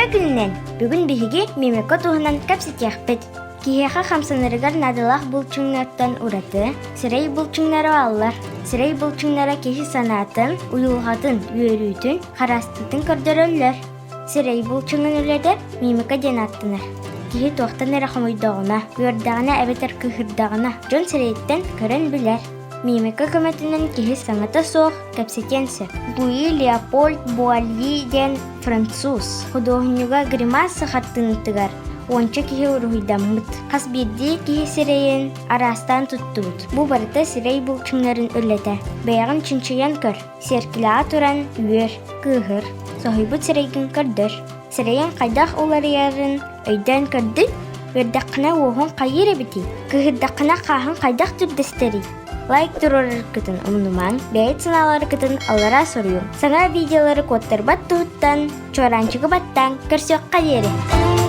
Үтүө күнүнэн! Бүгүн биһиги мимика туһунан кэпсэтиэхпит. Киһиэхэ хамсанарыгар наадалаах булчуҥнартан ураты сирэй булчуҥнара бааллар. Сирэй булчуҥнара киһи санаатын, уйулҕатын, үөрүүтүн, хараастыытын көрдөрөллөр. Сирэй булчуҥун үлэтэ мимика диэн ааттанар. Киһи туохтан эрэ хомойдоҕуна, үөрдэҕинэ эбэтэр кыыһырдаҕына дьон сирэйиттэн көрөн билэр. Мимика көмөтүнэн киһи саҥата суох кэпсэтиэн сөп. Луи Леопольд Буальи диэн француз худуоһунньуга гримаса хартыынатыгар уонча киһи уруһуйдаммыт. Хас биирдии киһи сирэйин араастаан туттубут. Бу барыта сирэй булчуҥнарын үлэтэ. Бэйэҕин чинчийэн көр. Сиэркилэҕэ туран үөр, кыыһыр, соһуйбут сирэйгин көрдөр. Сирэйиҥ хайдах уларыйарын өйдөөн көрдүн? Үөрдэххинэ уоһуҥ хайыыр эбитий? Кыыһырдаххына хааһыҥ хайдах түрдэстэрий? Лайк туруораргытын умнумаҥ, бэйэт санааларгытын аллараа суруйуҥ. Саҥа видеолары куоттарбат туһуттан чуораанчыгы баттааҥ, көрсүөххэ диэри!